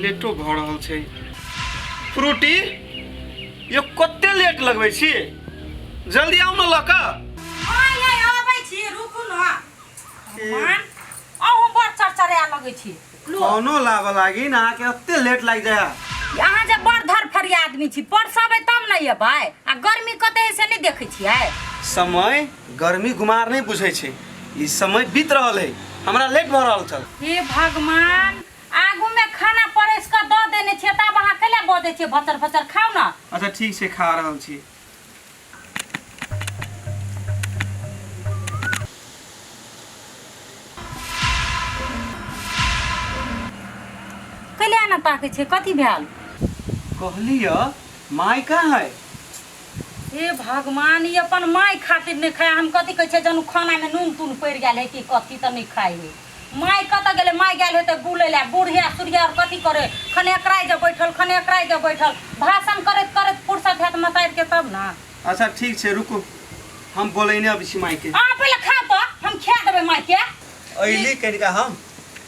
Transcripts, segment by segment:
लेटो भऽ रहल छै। फ्रूटी यो कते लेट लगबै छी, जल्दी आउ ने लऽ कऽ। आइ आइ अबै छी, रुकू न। भगवान, अहूँ बड़ चरचरा लगै छी। लो। कोनो लाबऽ लागी ने अहाँके एते लेट लागि जाय। अहाँ जे बड़ धरफड़िया आदमी छी, परसबै तब ने एबै। आ गर्मी कते है से नहि देखै छियै? समय गर्मी गुमार नहि बुझै छै, ई समय बीत रहल है, हमरा लेट भऽ रहल छल। हे भगवान, आगू में खाना परसि कऽ दऽ देने छियै, तब अहाँ कैला बजै छियै भचर भचर? खाउ ने। अच्छा ठीक छै, खा रहल छी। कैला एना ताकै छियै, कथी भेल? कहलियै माय कहाँ है? हे भगवान, ई अपन माय खातिर नहि खाय। हम कथी कहै छियै, जनु खानामे नून तून पड़ि गेल है कि कथी, तऽ नहि खाइ है। माय कतऽ गेलै? माय गेल हेतै बुलै लए। बुढ़िया सुढ़िया आओर कथी करे, खने एकराइ जे बैठल, खने एकराइ जे बैठल, भाषण करैत करैत फुर्सत हैत मतारिके तब ने। अच्छा ठीक छै, रुकू, हम बोलैने अबै छी मायके। अहाँ पहिले खाउ तऽ हम खिया देबै मायके। अइली कनिका हम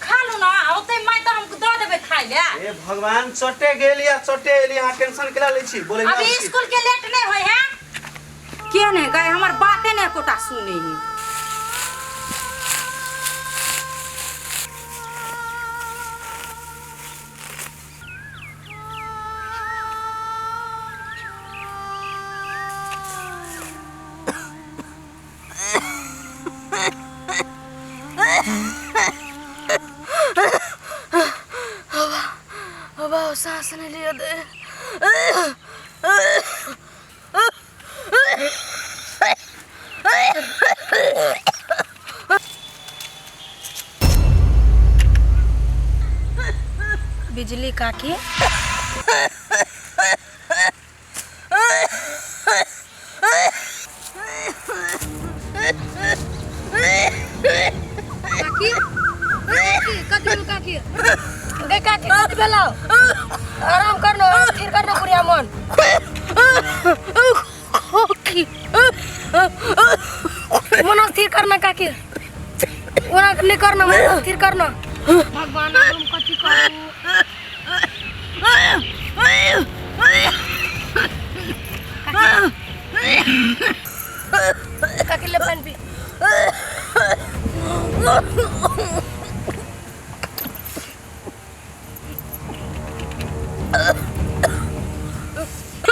खा लू ने, औतै माय तऽ हम दऽ देबै खाइ लए। हे भगवान, चटे गेली आ चटे एली, अहाँ टेंशन केला लै छी? बोलैने अभी अबै छी। स्कूल के लेट नहीं होय है के नहीं गाय, हमर बाते नहीं एकोटा सुने है। हवा सांस नहीं लिया दे। बिजली काकी, काकी, काकी, कथी भेल काकी? गे काकी, कथी भेलौ? आराम कर लो, स्थिर कर लो बुढ़िया मन। काकी, मन स्थिर करना काकी, ओना नहीं करना, मन स्थिर करना। भगवान, आब हम कथी करू? काकी, ले पानी पी।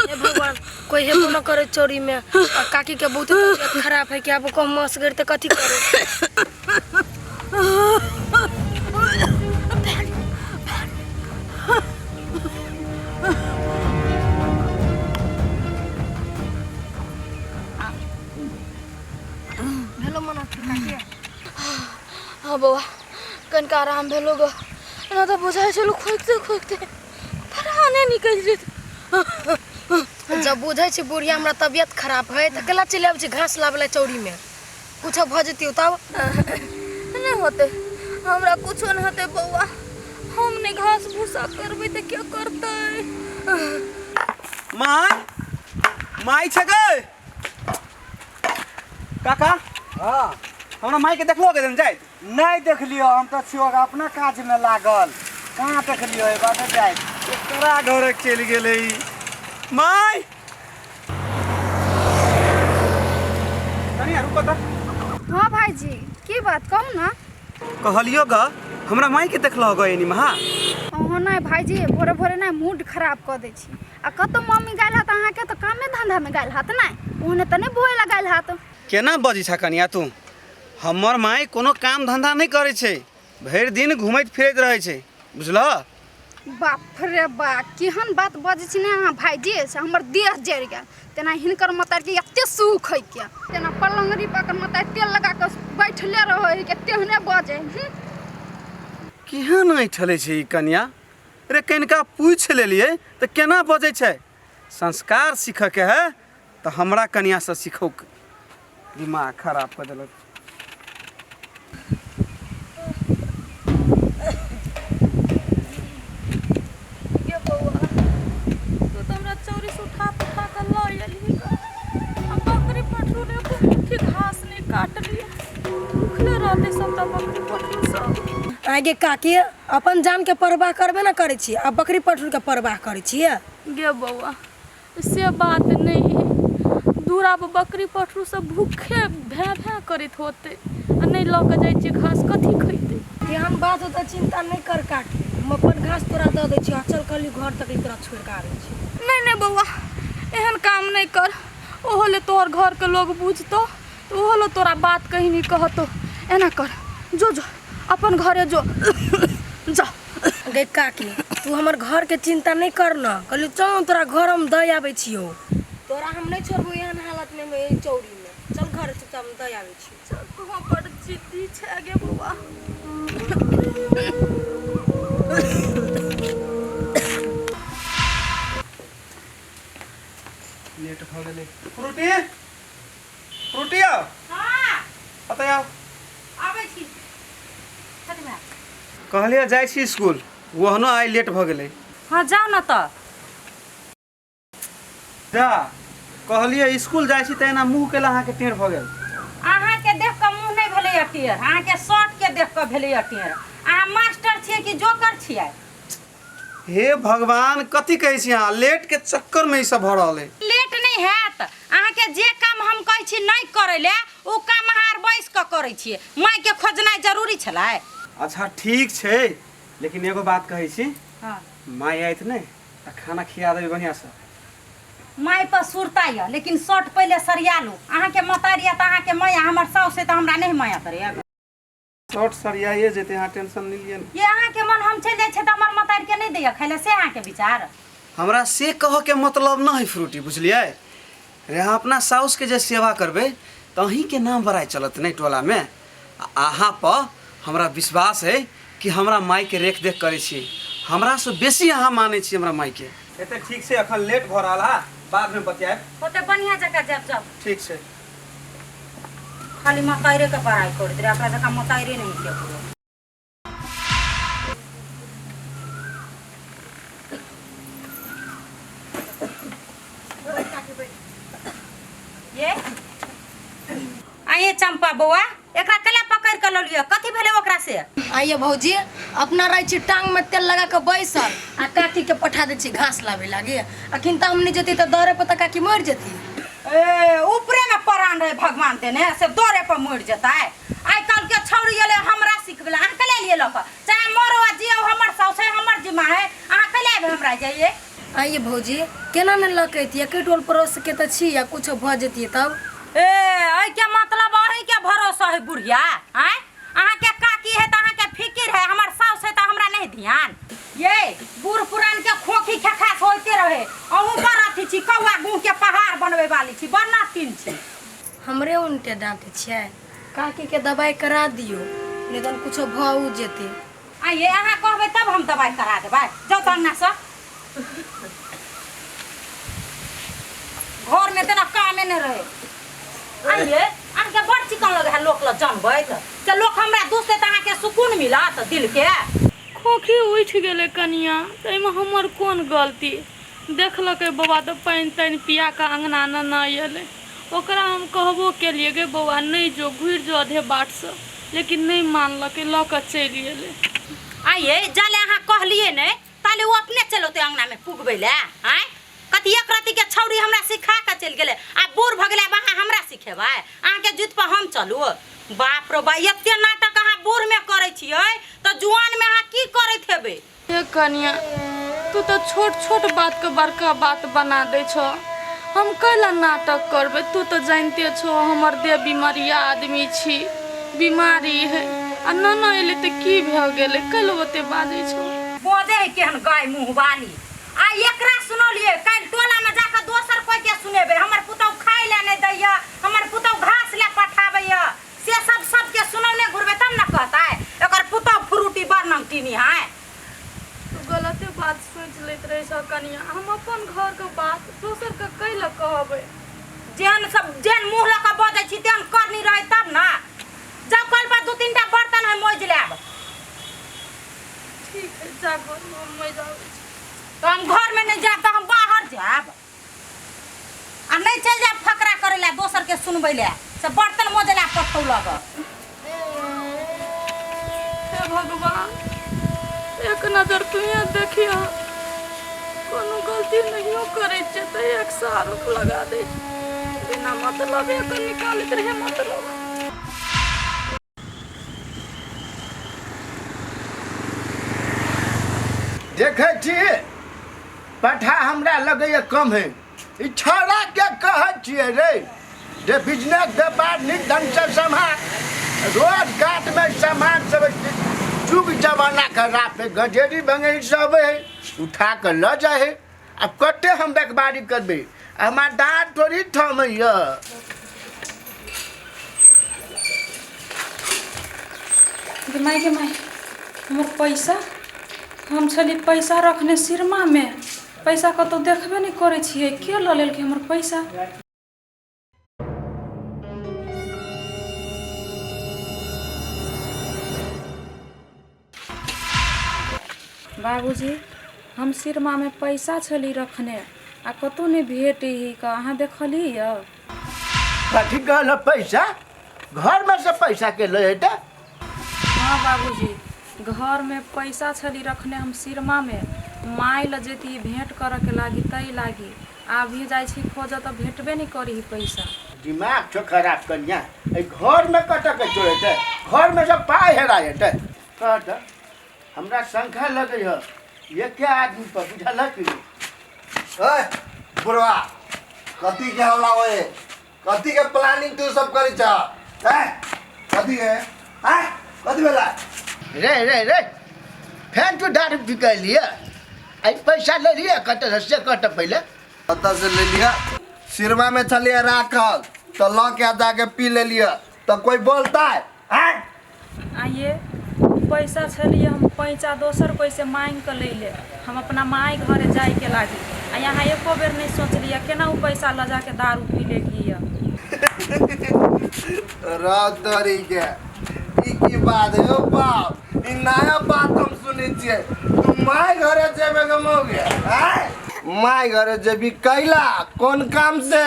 हे भगवान, कोई हेबो न करे चोरी में, आ काकी के बहुत तबियत खराब है कि आब कम मस गिर त कथी करे? भेलो मना काकी? हाँ बौआ, कनिका आराम भेलो ग। एना तऽ बुझाइ छलो खोकिते खोकिते प्राणे निकलि जेतै। जब बुझै छी बुढ़िया हमरा तबियत खराब है तऽ केला चलि आबै छी घास लाबै ला चौरी में? कुछो भऽ जेतियौ तब? नहि होतै, हमरा कुछो नहि होतै बौआ। हम नहि घास भूसा करबै तऽ के करतै? माय, माय छै गै? काका। हाँ। हमरा माय के देखलो के जाइत? नहीं देखलियो, हम तो छियो अपना काज में लागल, कहाँ देखलियो? ए बात जाइत केकरा घर चलि गेलै ई? माय, कनिया रुको तऽ। हाँ भाईजी, की बात, कहू ना। कहलियो ग, हमरा माय के देखलो ग एनी महा? अहाँ नहि भाईजी, भोरे भोरे नहि मूड खराब कऽ दै छी। आ कतौ मम्मी गेल हत अहाँके तऽ कामे धंधामे गेल हत, नहि ओहने तऽ नहि बोए लए गेल हत। केना बजै छ कनिया तू? हमर माय कोनो काम धंधा नहि करै छै, भरि दिन घुमैत फिरैत रहै छै, बुझलह? बाप रे बा, केहन बात बजै छी ने अहाँ भाईजी, से हमर देह जरि गेल। तेना हिनकर मतारके एते सुख है के तेना पलंगरी पर मतार तेल लगा कऽ बैठले रहै है के तेहने बजै। केहन ऐठलै छै ई कनिया रे? कनिका पूछि लेलियै तऽ केना बजै छै? संस्कार सीखऽके है तऽ हमरा कनियासँ सीखौक। दिमाग खराब कऽ देलक। गे बौआ, तू तऽ हमरा चौरी से उठा पुठा कऽ लऽ एलही गऽ। आ बकरी पठरू रे एको मुट्ठी घास नहि काटलियै, भूखले रहतै सबटा बकरी पठरू सब। आगे काकी अपन जानके परवाह करबे ने करै छी आ बकरी पठुरके परवाह करै छियै। गे बौआ से बात नहि है, दूरा पर बकरी पठरू सब भूखे भैं भैं करैत होतै आ नहि लऽ कऽ जाइ छियै घास कथी खैतै? एहन बात हो तऽ चिंता नहि कर काकी, हम अपन घास तोरा दऽ दै छियौ आ चल कहली घर तक तोरा छोड़ि कऽ आबै छी। नहि नहि बौआ एहन काम नहि कर, ओहो ले तोहर घरके लोग बुझतौ तऽ ओहो ले तोरा बात कहीं नहि कहतौ। एना कर जो जो अपन घरे जो जा। गे काकी तू हमर घरके चिंता नहि कर न, कहली चल न तोरा घर हम दऽ आबै छियौ। तोरा हम नहि छोड़बौ एहन हालतमे एहि चौरीमे, चल घर चुपचाप हम दऽ आबै छियौ। चल तू बड़ जिद्दी छै गे बौआ। लेट भऽ गेलै। फ्रूटी फ्रूटी आउ। हँ। कतऽ आउ? आबै छी। कथी भेल? कहलियै जाइ छी स्कूल, ओहनो आइ लेट भऽ गेलै। हँ जाउ ने तऽ। जा कहलियै स्कूल जाइ छी तऽ एना मुँह केला अहाँके टेढ़ भऽ गेल। अहाँके देख कऽ मुँह नहि भेलैए टेढ़, अहाँके शर्टके देख कऽ भेलैए टेढ़। अहाँ मास्टर छियै कि जोकर छियै? हे भगवान कथी कहै छी अहाँ, लेट के चक्कर में ई सब भऽ रहल है। लेट नहि हैत, अहाँके जे काम हम कहै छी नहि करै लए ओ काम अहाँ आर बैस कऽ करै छियै। मायके खोजनाइ जरूरी छलै? अच्छा ठीक छै, लेकिन एगो बात कहै छी। हँ। माय आयत नहि तऽ खाना खिया देबै बढ़िआँसँ। माय पर सुरता यऽ लेकिन शर्ट पहिले सरिया लू। अहाँके मतारी यऽ तऽ अहाँके माया, हमर साउस है तऽ हमरा नहि माया करैया। शर्ट सरियाइए जेतै, अहाँ टेंशन नहि लिअ ने। ये अहाँके मन हम चलि जाइ छै तऽ हमर मतारी के नहि दैया खाइ लए, से अहाँके विचार? हमरा से कहऽके मतलब नहि है फ्रूटी, बुझलियै रे? अहाँ अपना साउसके जे सेवा करबै तऽ अहीँके नाम बड़ाइ चलत नहि टोलामे। आ अहाँ पर हमरा विश्वास है कि हमरा मायके रेख देख करै छी, हमरासँ बेसी अहाँ मानै छी हमरा मायके। एते ठीक छै, अखन लेट भऽ रहल है, बादमे बतियाएब। ओते बढ़िआँ जकाँ जायब जाउ। ठीक छै। खाली मताइरे के बड़ाइ करैत रहे, एकरा जकाँ मताइरे नहि केकरो। ये आइए चंपा बौआ, एकरा केला पकड़ के लऽ लिअ, कथी भेलै ओकरा से? आइए भौजी अपना रहै छी टांग में तेल लगा के बैसल आ काकी के पठा दै छी घास लाबे लागे। अखन तऽ हम नहि जेती तऽ दौड़े पर तऽ काकी मरि जेती। ए ऊपरे में परान रहे भगवान देने से दौड़े पर मरि जेतै। आइ काल्हि के छौड़ी एलै हमरा सिखबै लए, अहाँ केला एलियै लऽ कऽ? चाहे मरो आ जियो हमर साउस है, हमर जिम्मा है, अहाँ केला एबै हमरा जाइए? आइए भौजी केना नहि लऽ के अयतियै, एके टोल पड़ोस के तऽ छी, आ कुछो भऽ जैतियै तब? ए एहिके मतलब अहीँके भरोसा है बुढ़िया? आँय अहाँके काकी है तऽ अहाँके फिकिर है, हमर साउस है तऽ हमरा नहि ध्यान? ये बूढ़ पुरान के खोखी खेखास होइते रहे, अहूँ बड़ अथी छी, कौआ गुह के पहाड़ बनबै वाली छी, बड़ नातिन छी। हमरे उनटे डाँटै छियै, काकीके दबाइ करा दियौ नहि तहन कुछो भऽ उ जेतै। आइए अहाँ कहबै तब हम दबाइ करा देबै। जाउ तऽ अङ्गनासँ, घरमे तेना कामे नहि रहे। आइए अहाँके बड़ चिकन लगे है लोक लग जनबैत, से लोक हमरा दुसतै तऽ अहाँके सुकून मिलत दिलके? खोखी उठि गेलै कनिया, तऽ एहिमे हमर कोन गलती? देखलकै बौआ तऽ पानि तानि पिया कऽ अङ्गना नेने अयलै। ओकरा हम कहबो केलियै, गे बौआ नहि जो, घुरि जो अधे बाटसँ, लेकिन नहि मानलकै, लऽ कऽ चलि गेलै। आइए जाले अहाँ कहलियै नहि ताले ओ अपने चलि औतै अङ्गनामे पुगबै लए? आँय कथी एक रत्तीके छौड़ी हमरा सिखा कऽ चलि गेलै, आ बूढ़ भऽ गेलै आब अहाँ हमरा सिखेबै? अहाँके जुत पर हम चलू? बाप रो बा, एते नाटक अहाँ बूढ़मे करै छियै तऽ जुआनमे अहाँ की करैत हेबै? हे कनिया, तू तऽ छोट छोट बातके बड़का बात बना दै छह। हम कैला नाटक करबै? तू तऽ जानिते छो हमर देह बीमरिया आदमी छी, बीमारी है, आ नना एलै तऽ की भऽ गेलै? कैला ओते बाजै छो? बजै है केहन गाय मुँह वाली। आ एकरा सुनौलियै, काल्हि टोलामे जाकऽ दोसर कोइके सुनेबै, हमर पुतहु खाइ लए नहि दैए, हमर पुतहु घास लए पठाबैए, से सब सबके सुनौने घुरबै तब ने कहतै एकर पुतहु फ्रूटी बड़ नमकीनी है। तू गलते बात सोचि लैत रहै छह कनिया, हम अपन घरके बात दोसरके कैला कहबै? जेहन सब जेहन मुँह लऽ कऽ बजै छी तेहन करनी रहै तब ने। जाउ कल पर दू तीन टा बर्तन है मोजि लेब। ठीक है, जा घरमे, हम मरि आबै छी। तऽ हम घरमे नहि जायब तऽ हम बाहर जायब, आ नहि चलि जायब फकरा करै लए दोसरके सुनबै लए, से बर्तन मोजै लए पठौलक। हे भगवान, एक नजर तुहे देखियो, कोनो गलती नहियो करै छियै तऽ एक सए आरोप लगा दै छै। बिना मतलब के निकालैत रहै मतलब। देखै छी पठा हमरा लगैए कम है। ई छौड़ा के कहै छियै रे जे बिजनेस व्यापार नीक ढंगसँ सम्हार, रोज घाटमे सामान सब जुग जमाना खराब है, गजेरी भंगेरी सब है, उठा कऽ लऽ जाइ है। आब कते हम रखबारी करबै, हमार दाँत थोड़ी थमैया। गे माय, गे माय, हमर पैसा! हम छली पैसा रखने सिरमामे, पैसा कतहु देखबे नहि करै छियै। के लऽ लेलकै हमर पैसा? बाबूजी, हम सिरमामे पैसा छली रखने आ कतहु नहि भेटै हइ कऽ, अहाँ देखली यऽ? कथी कहल? पैसा? घरमे से पैसा के लऽ जेतै? हाँ बाबूजी, घरमे पैसा छली रखने हम सिरमामे, माय लऽ जैती भेंट करऽके लागी, ताहि लागी। अभी जाइ छी खोजऽ तऽ भेटबे नहि करी पैसा। दिमाग छौ खराब कनिया, एहि घरमे कतऽ के चोरेतै? घरमे सब पाइ हेरा जेतै। कह तऽ, हमरा शंका लगै है एके आदमी पर, बुझलक कि नहि? ओए बुढ़वा, कथी के हल्ला होए? कथी के प्लानिंग तू सब करी छ? हैं, कथी के? हैं, कथी भेला रे? रे रे, फेर तू दारू पी के लिए आई पैसा ले लिए कतऽ से? कतऽ पहिले कतऽ से ले लिया? सिरमा में छलिए राखल तो ल के जाके पी ले लिया तो कोई बोलता है? हैं? आइए पैसा छलिए हम पैसा दोसर कोई से मांगि कऽ लै ले, हम अपना माय घरे जाइके लागी, आ यहाँ एको बेर नहि सोचलियै केना ओ पैसा लऽ जाके दारू पी लेलियै। रह तोरी के, ई की बात है ओ बाप? ई नया बात हम सुनै छियै। तू माय घरे जेबे के मौगे? आय, माय घरे जेबी कैला? कोन काम से?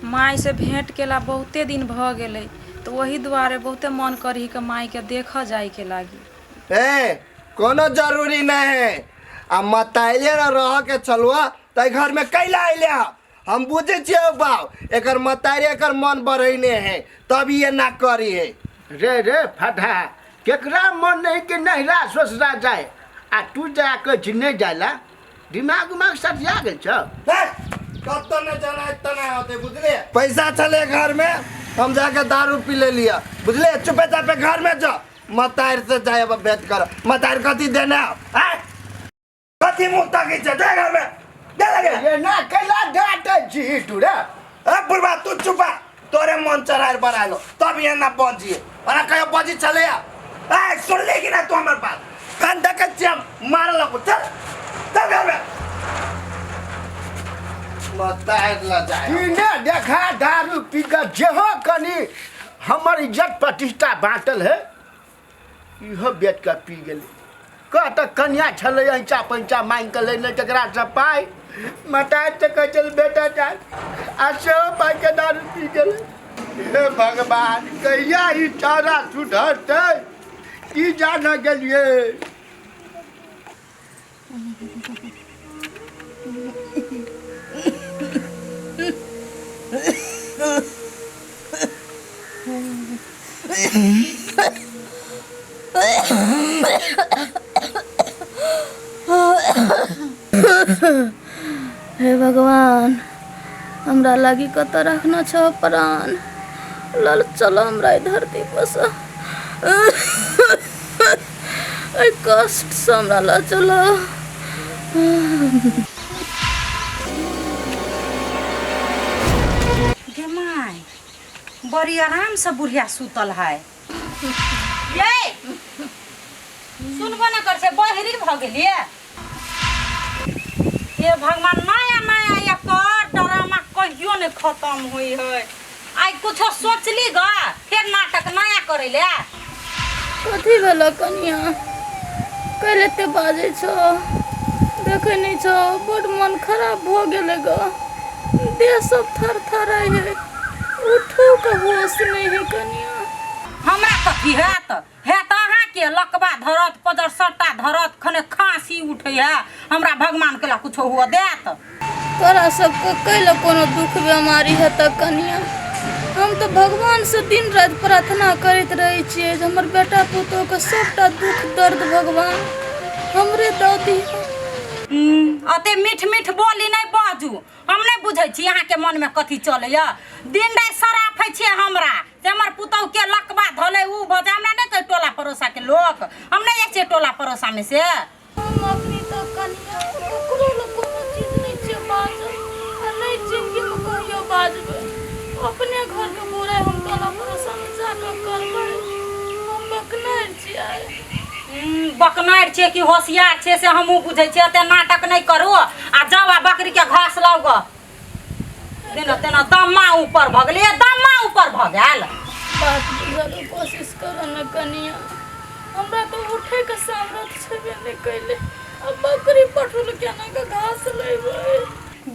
मायसँ भेँट केला बहुते दिन भऽ गेलै, तऽ ओहि दुआरे बहुते मन करही के मायके देखऽ जाइके लागी। ए, कोनो जरूरी नहीं है। आ मताइले न रह के चलुआ तै घर में कैला अइले? हम बुझे छियै बाप, एकर मतारी एकर मन बढ़ैने है तब ये ना करी है। रे रे फटा, केकरा मन नहीं कि नहिरा ससुरा जाए, आ तू जा कहै छी नहि जाला? दिमाग उमाग सटिया गेल छौ? कतऽ नहि जाना इतना होते, बुझले? पैसा छले घर में, हम जाके दारू पी ले लिया, बुझले? चुपे चापे घर में जा, मतार से जाए अब भेंट कर। मतार कथी देने आय? कथी मुँह ताकै छै? जा घर में दे लगे। ये ना कैला डाँटै छी तू रे? ए बुढ़बा, तू चुपा। तोरे मन चढ़ायल बनायलो तब ये ना बजिए, ओना कहियो बजी चले। ए, सुनली कि ना तू हमर बात? कान देखै छियै हम मारऽ लगबो। चल चल घर में मतार ल जाए। ने देखा, दारू पी कऽ जेहो कनि हमर इज्जत प्रतिष्ठा बाँटल है, इहो बेच कऽ पी गेलै। कह तऽ, कनिया छलै ऐंचा पैंचा मांगि कऽ लेने तकरासँ पाइ, मतार तऽ कहै छल बेटा जाय, आ सेहो पाइके दारू पी गेलै। हे भगवान, कहिया ई चारा सुधरतै की जाने गेलियै। हे भगवान, हमरा लागी कतऽ रखना छौ प्राण? लल चल हमरा एहि धरती पर से, एहि कष्टसँ हमरा लऽ चल। गे माय, बड़ी आराम से बुढ़िया सुतल है। ये सुनबो न कर छै, बहरी भऽ गेलियै। हे भगवान, नया नया एकर ड्रामा कहियो नहि खत्म होइ है। आइ कुछो सोचली ग, फेर नाटक नया करै ले। कथी भेल कनिया? कैले एते बाजै छौ? देखै नहि छौ, बड्ड मन खराब भऽ गेलै ग। देह सब थर थराइ है, उठो के होश नहि है कनिया। हमरा कथी हैत? हैत अहाँके। के लकवा धरत पजर सट्टा धरत खने खांसी उठै है हमरा भगवान के ला कुछो हुआ देत। तोरा सबके कैला कोनो दुख बेमारी हेतऽ कनिया? हम तऽ भगवानसँ दिन राति प्रार्थना करैत रहै छियै जे हमर बेटा पुतोहके सभटा दुख दर्द भगवान हमरे दऽ दिअ। अते मीठ मीठ बोली नहि बाजू, हम नहि बुझै छी अहाँके मनमे कथी चलैए। दिन राति सराफै छियै हमरा जे हमर पुतोहु के लकवा धलै उ भऽ जाय, हमरा नहि कहै टोला पड़ोसाके लोक, हम नहि जाइ छियै टोला पड़ोसामे से। हम अखनी तक कनिया ककरो लग कोनो चीज नहि छियै बाजल आ नहि जिन्दगीमे कहियो बाजबै। अपने घरके बुराइ हम टोला पड़ोसामे जाकऽ करबै? हम बकनारि छियै। बकनारि छियै कि होशियार छियै से हमहूँ बुझै छियै। एते नाटक नहि करू आ जाउ आ बकरीके घास लाउ गऽ। तेना तेना दम्मा ऊपर भऽ गेलै, दम्मा ऊपर भऽ गेल। बात बुझऽके कोशिश करऽ ने कनिया, हमरा तऽ उठैके सामर्थ्य छेबे नहि कैले, आ बकरी पठुल केना कऽ घास लेबै?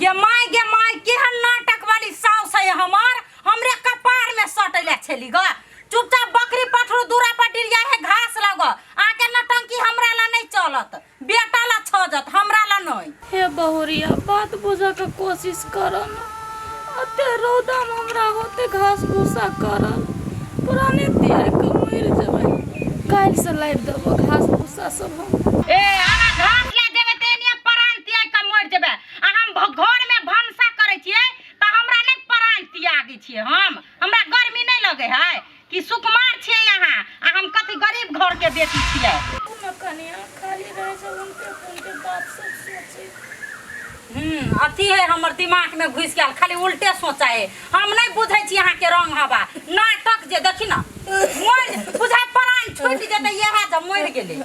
गे माय गे माय, केहन नाटक वाली साउस है हमर, हमरे कपार में सटैले छेली ग। चुपचाप बकरी पठरू दूरा पर डिरिया है घास लग। आके नटंकी हमरा ला नहीं चलत, बेटा ला छजत, हमरा ला नहीं। हे बहुरिया, बात बुझऽके कोशिश करऽ ने, अते रौदामे हमरा होते घास भूसा करल, पुराने तियाग कऽ मरि जेबै। काल्हिसँ लाबि देबो घास भूसा सब हम। ए अहाँ घास ला जेबै तऽ एनिये प्राण त्याग कऽ मरि जेबै, आ हम घरमे भनसा करै छियै तऽ हमरा नहि प्राण त्यागै छियै हम। हमरा गर्मी नहि लगै है कि सुकुमार छियै अहाँ आ हम कथी गरीब घरके बेटी छियै। ने कनिया खाली रहै छै उनटे पुनटे बात सब सोचै। अथी है हमर दिमाग में घुसि गेल, खाली उल्टे सोचा है। हम नहीं बुझै छी अहाँके रंग हवा नाटक जे देखी न मरि बुझाइ प्राण छूटि जेतै इएह जब मरि गेलै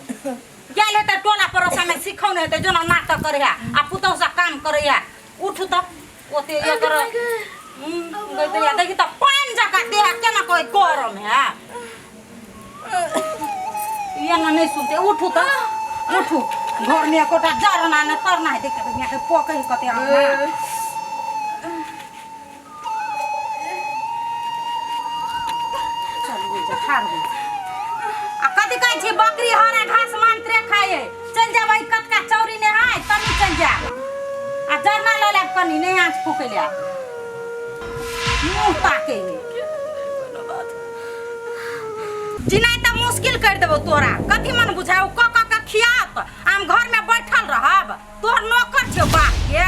गेल हेतै टोला पड़ोसामे सिखौने हेतै जेना नाटक करै है आ पुतहु से काम करै है। उठू तऽ ओते एकर देखी तऽ पानि जकाँ देह केना कोइ गरम है, ये ना नहीं सुनते। उठू तऽ उठू, घर में एकोटा जरना ने तरना है, देख के पकै कते अंगना। चलू जा ठाढ़ हो। आ कथी कहै छी बकरी हरा घास मांत्रे खाए, चलि जेबै कतका चौरी ने है तनी चलि जायब आ जरना लऽ लेब कनी नहि आँच फूकै ले मुँह ताके है। जिनाइ तऽ मुश्किल कर देबो तोरा, कथी मन बुझाउ क क के खियात आ हम घर में बैठल रहब, तोहर नौकर छियौ बाप के।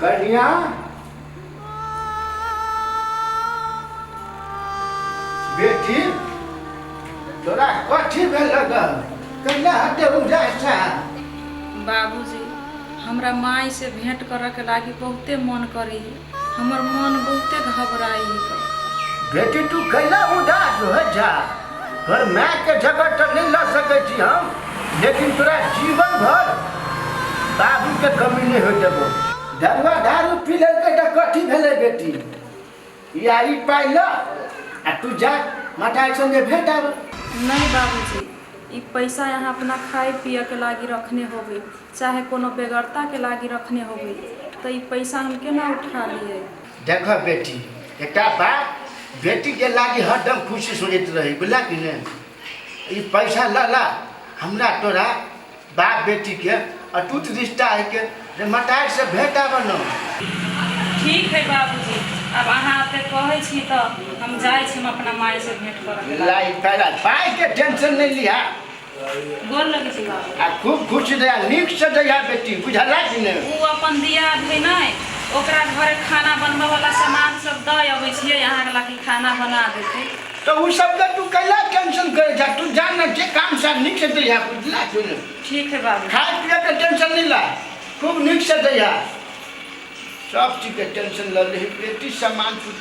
कन्या बेटी तोरा कथी भेल कन्या हटे उदास छा? बाबूजी हमरा माई से भेंट करे के लागी बहुते मन करे, हमर मन बहुते घबराई। बेटी तू कैला उदास हो जा? तोर माय के जगह तो नहीं ल सकै छी हम, लेकिन तोरा जीवन भर बाबू के कमी नहीं हो देबो। दरुआ दारू पी लेलकै तऽ कथी भेलै बेटी? या ई पाइ ल आ तू जा माताजी संगे भेंट आब। नहीं बाबूजी, ई पैसा यहाँ अपना खाए पिए के लागी रखने होबे, चाहे कोनो बेगरता के लागी रखने होबे, तो ई पैसा हम केना उठा लिए? देख बेटी, एकटा बात बेटी के लागी हरदम खुशी सोचैत रही, बुझला कि नहीं? ई पैसा ल ला, हमरा तोरा बाप बेटी के अटूट रिश्ता है के रे मटार से भेंट आब न। ठीक है बाबूजी, अब अहाँ एते कहै छी तऽ हम हम जाइ छी, हम अपना माय से भेंट करऽ। लाई पहला पाई के टेंशन नहीं लिहा। गोर लगै छी बाबू। आ खूब खुश रहा, नीक से जइहा बेटी, बुझला कि नहीं? उ अपन दियाद है नै, ओकरा घरे खाना बनबै वाला सामान सब दऽ अबै छियै अहाँके लागी, खाना बना देतै। तो उ सबके तू कैला टेंशन करे जा, तू जान ना जे काम सा नीक से जइहा, बुझला कि नहीं? ठीक है बाबू। खाए पिए के टेंशन नहीं ला, खूब नीक से जइहा। सब चीज के टेंशन ल लेही बेटी, सामान छूटे।